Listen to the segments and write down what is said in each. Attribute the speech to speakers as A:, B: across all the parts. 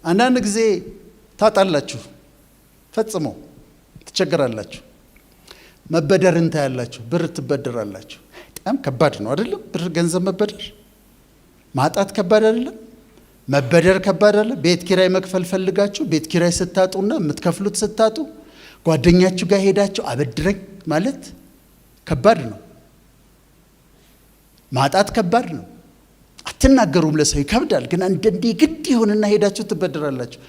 A: አንዳንድ ጊዜ ታጣላችሁ፣ ፈጽሞ ትቸገራላችሁ። መበደርን ታያላችሁ፣ ብር ትበደራላችሁ። በጣም ከባድ ነው አይደለም? ብር ገንዘብ መበደር ማጣት ከባድ አይደለም? መበደር ከባድ አይደለም? ቤት ኪራይ መክፈል ፈልጋችሁ ቤት ኪራይ ስታጡና የምትከፍሉት ስታጡ ጓደኛችሁ ጋር ሄዳችሁ አበድረኝ ማለት ከባድ ነው። ማጣት ከባድ ነው። አትናገሩም፣ ለሰው ይከብዳል። ግን አንዳንዴ ግድ ይሆንና ሄዳችሁ ትበደራላችሁ።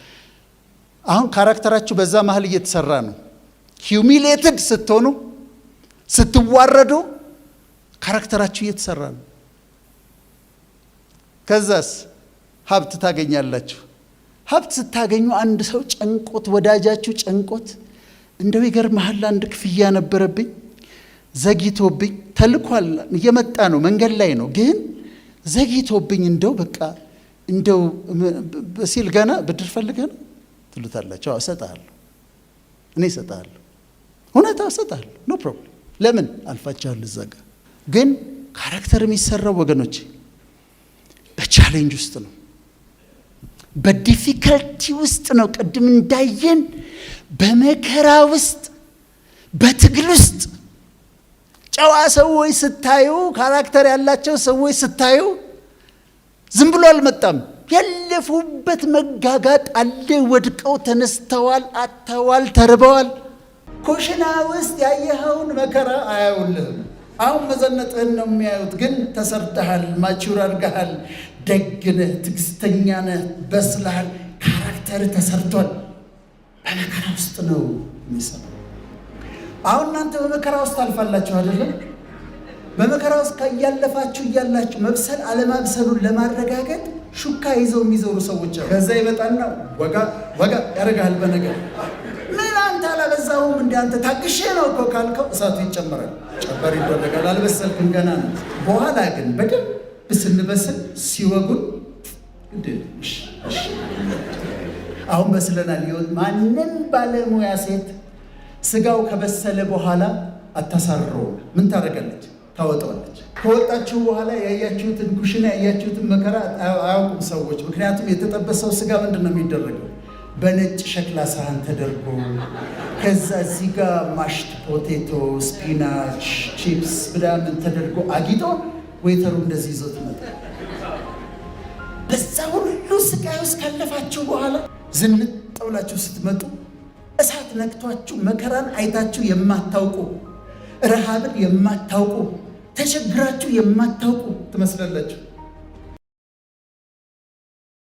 A: አሁን character ኣችሁ በዛ መሀል እየተሰራ ነው። Humiliated ስትሆኑ፣ ስትዋረዱ character ኣችሁ እየተሰራ ነው። ከዛስ ሀብት ታገኛላችሁ። ሀብት ስታገኙ አንድ ሰው ጨንቆት፣ ወዳጃችሁ ጨንቆት፣ እንደው ይገርምሃል አንድ ክፍያ ነበረብኝ ዘግይቶብኝ፣ ተልኳል፣ እየመጣ ነው፣ መንገድ ላይ ነው፣ ግን ዘግይቶብኝ እንደው በቃ እንደው ሲል ገና ብድር ፈልገህ ነው ትሉታላችሁ። አዎ እሰጥሃለሁ፣ እኔ እሰጥሃለሁ፣ እውነት እሰጥሃለሁ፣ no problem። ለምን አልፋችኋል እዛ ጋር። ግን character የሚሰራው ወገኖች በ challenge ውስጥ ነው፣ በ difficulty ውስጥ ነው። ቅድም እንዳየን በመከራ ውስጥ፣ በትግል ውስጥ ጨዋ ሰዎች ስታዩ፣ character ያላቸው ሰዎች ስታዩ ዝም ብሎ አልመጣም። ያለፉበት መጋጋጥ አለ። ወድቀው ተነስተዋል፣ አጥተዋል፣ ተርበዋል። ኩሽና ውስጥ ያየኸውን መከራ አያዩልህም። አሁን መዘነጥህን ነው የሚያዩት። ግን ተሰርተሃል፣ mature አድርገሃል፣ ደግ ነህ፣ ትዕግስተኛ ነህ፣ በስለሃል። Character ተሰርቷል። በመከራ ውስጥ ነው የሚሰራው። አሁን እናንተ በመከራ ውስጥ ታልፋላችሁ አይደለም? በመከራ ውስጥ እያለፋችሁ እያላችሁ መብሰል አለማብሰሉን ለማረጋገጥ ሹካ ይዘው የሚዞሩ ሰዎች አሉ። ከዛ ይመጣና ወጋ ወጋ ያደርግሃል በነገር። ምን አንተ አላበዛሁም እንደ አንተ ታግሼ ነው እኮ ካልከው እሳቱ ይጨመራል፣ ጨበር ይደረጋል። አልበሰልክም ገና ነው። በኋላ ግን በደንብ ስንበስል ሲወጉን አሁን በስለናል። ማንም ባለሙያ ሴት ስጋው ከበሰለ በኋላ አታሳርረውም። ምን ታደርጋለች? ታወጣዋለች። ከወጣችሁ በኋላ ያያችሁትን ኩሽና ያያችሁትን መከራ አያውቁም ሰዎች። ምክንያቱም የተጠበሰው ስጋ ምንድን ነው የሚደረገው? በነጭ ሸክላ ሳህን ተደርጎ ከዛ እዚህ ጋር mashed potato፣ spinach፣ chips ምናምን ተደርጎ አጊጦ waiter ኡ እንደዚህ ይዞት ይመጣል። በዛ ሁሉ ስቃይ ውስጥ ካለፋችሁ በኋላ ዝንጥ ብላችሁ ስትመጡ እሳት ነክቷችሁ መከራን አይታችሁ የማታውቁ፣ ረሃብን የማታውቁ፣ ተቸግራችሁ የማታውቁ ትመስላላችሁ።